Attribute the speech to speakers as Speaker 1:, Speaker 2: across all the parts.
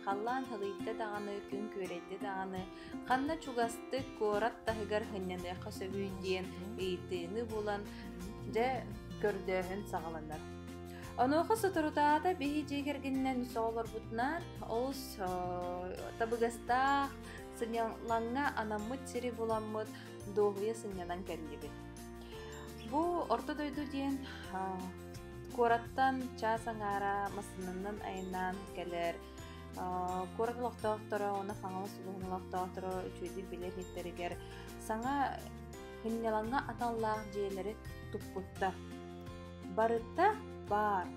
Speaker 1: Халлаан һылыйда даҕаны, күн күөрэйдэ даҕаны, ханна чугастык куорат таһыгар сынньаныахха сөбүй диэн ыйытыыны булан, дьэ, көрдөөһүн саҕаланар. Онуоха соторутааҕыта биһи дьиэ кэргэнинэн үс оҕолорбутунаан олус табыгастаах сынньалаҥҥа анаммыт сири буламмыт дуоһуйа сынньанан кэллибит. Бу Орто дойду диэн куораттан чаас аҥаара массыынанан айаннаан кэлэр куорат олохтоохторо уонна Хаҥалас улууһун олохтоохторо үчүгэйдик билэр иһиттэригэр саҥа сынньалаҥҥа аналлаах дьиэлэри туппуттар. Барыта баар.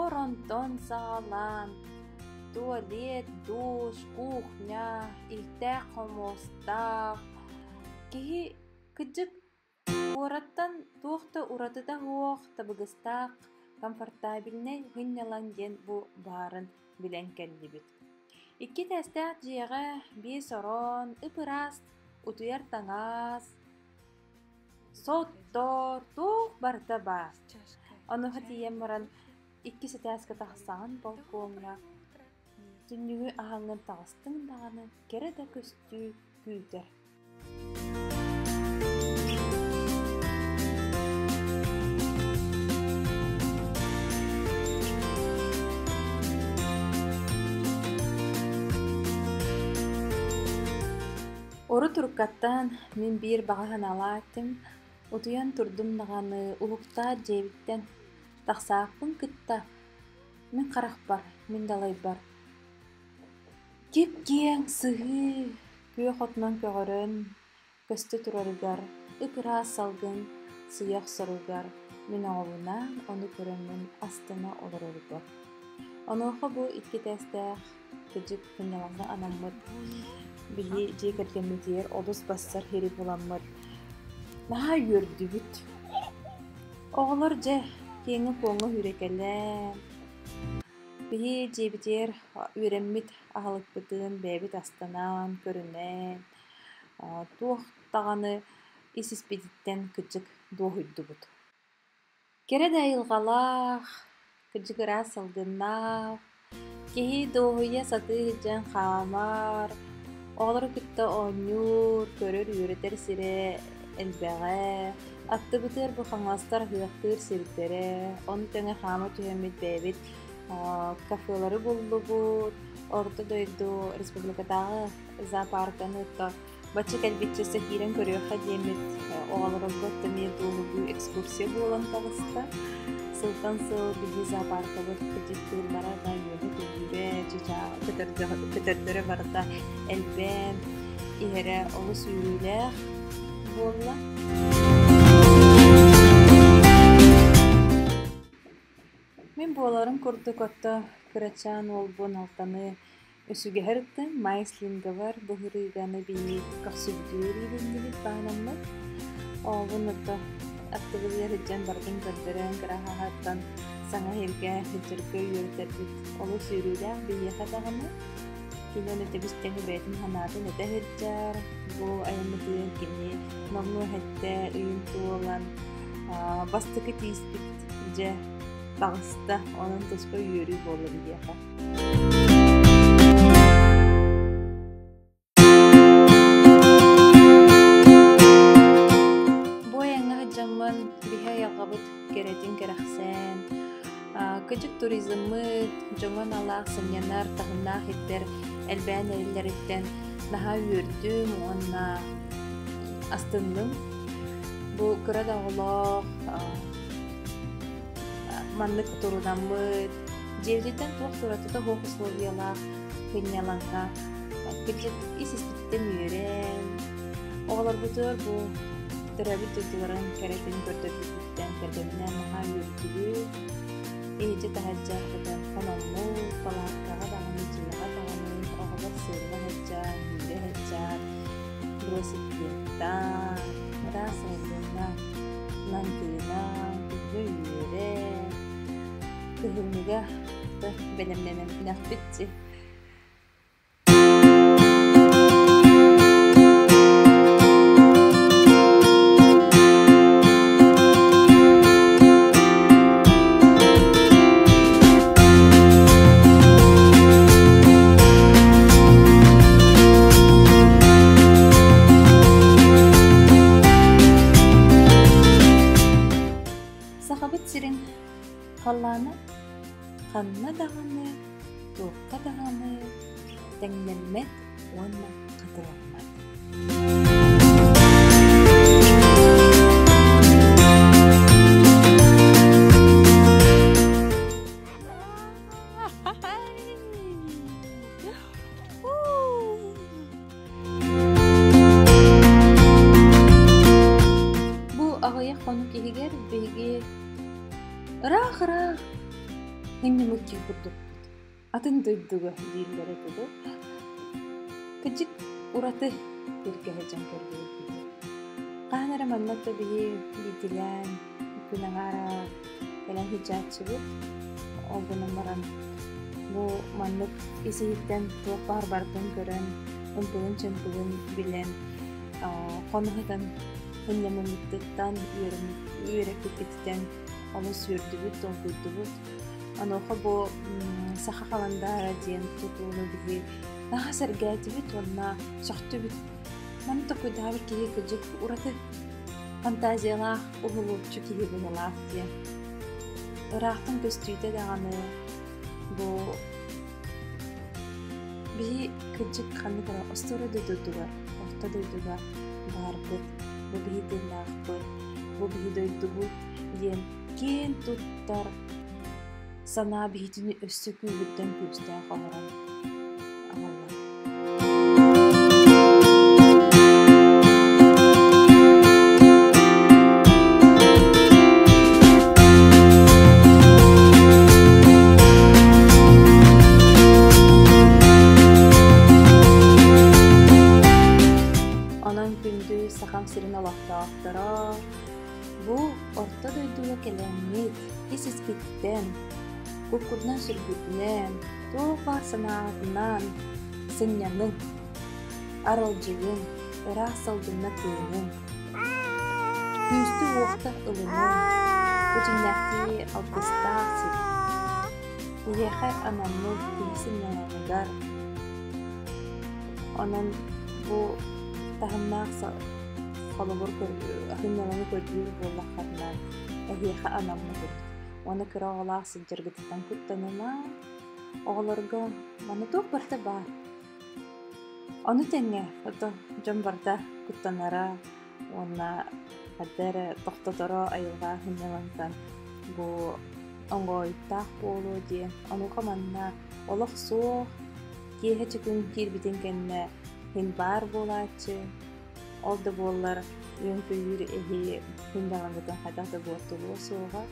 Speaker 1: Оронтон саҕалаан туалет, душ, кухня, иһтээх хомуостаах киһи кырдьык куораттан туох да уратыта суох, табыгастаах, комфортабельнай сынньалаҥ диэн бу баарын билэн кэллибит. Икки этээстээх дьиэҕэ биэс орон, ып-ыраас утуйар таҥас, соттор, туох барыта баар. Онуоха тиийэн баран иккис этээскэ тахсаҕын балкоҥҥа түннүгү аһаҥҥын таҕыстыҥ даҕаны кэрэ да көстүү күүтэр. Урут уруккаттан мин биир баҕа санаалаах этим, утуйан турдум даҕаны уһуктаат дьиэбиттэн тахсааппын кытта мин харахпар, мин далайбар кип-киэҥ сыһыы күөх отунан көҕөрөн көстө турарыгар, ып-ыраас салгын сыйа охсоругар мин оҕобунаан ону көрөммүн астына олорорбор. Онуоха бу икки этээстээх кырдьык сынньалаҥҥа анаммыт биһи дьиэ кэргэммитигэр олус бассар сири буламмыт наһаа үөрдүбүт. Оҕолор дьэ киэҥҥэ-куоҥҥа сүүрэкэлээн, биһи дьиэбитигэр үөрэммит аһылыкпытын бэйэбит астанан, көрүнэн, туох даҕаны ис-испититтэн кырдьык дуоһуйдубут. Кэрэ да айылҕалаах, кырдьык ыраас салгыннаах, киһи дуоһуйа сатыы сылдьан хаамар, оҕолору кытта оонньуур, көрөр, үөрэтэр сирэ элбэҕэ, аттыбытыгар бу хаҥаластар ыһыахтыыр сирдэрэ, ону тэҥэ хаама түһэммит бэйэбит кафелары буллубут, Орто дойду республикатааҕы зоопарканы бачча кэлбиччэ өссө киирэн көрүөххэ диэммит оҕолорго эмиэ дуоһуйуу экскурсия буолан таҕыста. Сылтан сыл биһи зоопаркабыт кырдьыктыыллара да үөһэ-көйүүрэ, чычааҕа көтөрдөрө барыта элбээн иһэрэ олус үөрүүлээх буолла. Мин буоларын курдук отто кырачаан уолбун Алтаны Үсүгэһэр ыттым Майслингабар бу ырыыганы биһиги көхсүбүтүгэр иилиннибит баанаммыт. Оҕобун ото аттыбытыгар сылдьан барытын көрдөрөн, кыра хаһааттан саҥа иһиргэ сылдьарга үөрэтэрбит олус үөрүүлээх биһиэхэ даҕаны. Кини ону тэбис-тэҥи бэйэтин санаатын этэ сылдьар. Бу айаммытыгар кини номнуо эһэттэ ыйын туолан бастакы тииспит дьэ таҕыста. Онон туспа үөрүү буолла биһиэхэ. Бу айаҥҥа сылдьаммын биһи айылҕабыт кэрэтин кэрэхсээн, кыдьык туризммыт, дьоҥҥо аналлаах сынньанар таһымнаах ирдэр элбээн эрэллэриттэн наһаа үөрдүм уонна астынным. Бу кыра да оҕолоох маннык турунаммыт, Дьиэбититтэн туох суратыта суох условиялаах сынньалаҥҥа кырдьык ис-испититтэн үөрэн, оҕолорбутугар бу төрөөбүт дойдуларын кэрэтин көрдөрбүппүттэн кэргэмминээн наһаа үөрдүбүт. Иһирдьэ таһырдьа кытан хономмут, палаткаҕа даҕаны, дьиэҕэ даҕаны оҕолор сыылла сылдьан, үүрэ сылдьан, велосипедтаан, ыраас салгыҥҥа нантыынан, күҥҥэ үөрэн, Кыһыҥҥыга бэлэмнэнэмминэхпит дии. сирин халлаана ханна даҕаны, туохха даҕаны тэҥнэммэт уонна хатыламмат. Бу аҕыйах хонук иһигэр биһиги ыраах-ыраах ынньымыт курдукпут. Атын дойдуга дииллэрэ тугу? Кыдьык ураты сиргэ сылдьан көрдүбүт биһи. Хаһан эрэ манна то биһи биирдилээн күн аҥаара кэлэн сылдьааччыбыт. Ол гынан баран бу маннык ис-иһиттэн туох баар барытын көрөн, ымпыгын-чымпыгын билэн, хоно сытан ынньаммыттыттан үөрэппиппититтэн олус үөрдүбүт, долгуйдубут. Онуоха бу саха халандаара диэн тутууну биһи наһаа сэргээтибит уонна сөхтүбүт. Маны толкуйдаабыт киһи кырдьык ураты фантазиялаах уһулуччу киһи быһыылаах диэн. Ыраахтан көстүүтэ даҕаны бу биһи кырдьык ханнык эрэ остуоруйа дойдутугар, орто дойдуга баарбыт, бу биһи тыыннаахпыт, бу биһи дойдубут диэн киэн туттар санаа биһитини өссө күүһүрдэн күүстээх оҥорон аҕалла. Онон күндү Сахам сирин олохтоохторо, бу орто дойдуга кэлэммит ис-искиттэн, куккутунан-сүргүтүнэн, туох баар санаатынан сынньаныҥ, аралдьыйыҥ, ыраас салгынна тыыныҥ, күүстэ-уохта ылыныҥ, бу дьиҥнээхтии алгыстаах сир. Киһиэхэ анаммыт киһи сынньалаҥыгар, онон бу таһымнаах холобур сынньалаҥы көрдүүр буоллаххытына, эһиэхэ анаммыт эбит. Уонна кыра оҕолоох сылдьаргытыттан куттаныма, оҕолорго манна туох барыта баар. Ону тэҥэ ото дьон барыта куттанара уонна хайда эрэ тохтоторо айылҕа сынньалаҥтан бу оҥоойуктаах буолуо диэн. Онуоха манна олох суох, киэһэ чөкүн киирбитин кэннэ иһин баар буолааччы. Ол да буоллар үөн-көйүүр эһи сынньалаҥҥытын хайдах да буортулуо суоҕа.